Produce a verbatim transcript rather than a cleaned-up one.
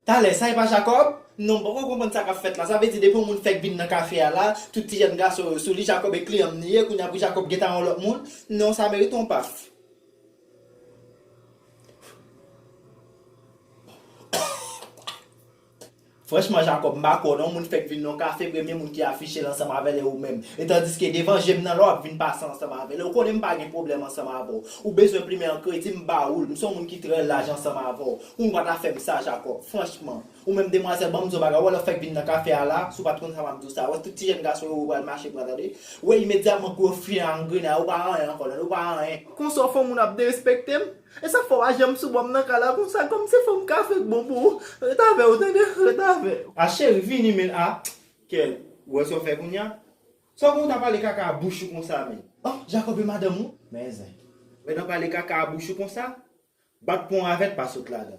Talè, sa e pa Jacob? Non, m poko konprann sa k ap fèt la. Sa vle di depi yon moun fèk vin nan kafe a la, tout ti jèn gason yo sou li, Jacob e kliyan m li ye, kounye a pou Jacob gentan yon lòt moun? Non, sa merite yon paf. Franchman, Jacob, m pa kwè w non, moun fèk vin nan yon kafe, premye moun ki afiche l ansanm avè l e ou menm. E tandiske devan je m nan la w ap vin pase ansanm avè l. E ou konnen m pa gen pwoblèm ansanm avè w. Ou bezwen plimen an kredi, m ba ou l. M se yon moun ki trè laj ansanm avè w. Ou pa ta fè m sa, Jacob. Franchman. Ou menm demwazèl, ban m di w bagay. Ou wè lè w fèk vin nan kafe a la, si w pa t konn sa m ap di w sa. Wè tout ti jèn gason yo ou pral mache pran, tande. Wè imedyatman gwo fye a angrene a, ou pa anyen ankò, tande. Ou pa anyen. Konsa w fè yon moun ap derespekte m? E sa k fè w pa janm sou bò m nan kay la konsa, kòmsi fò m ka fè k bon pou ou. Ret avè w, tande, ret avè w. A cheri, vini, men, a. Kèl, ou wè sa w fè kounye a? Sa w konn ta pale kaka a bouch ou konsa, men. Oh, Jacob e madanm ou? Men zen. Wè nan pale kaka a bouch ou konsa? Bat pon avè l pa sot ladan.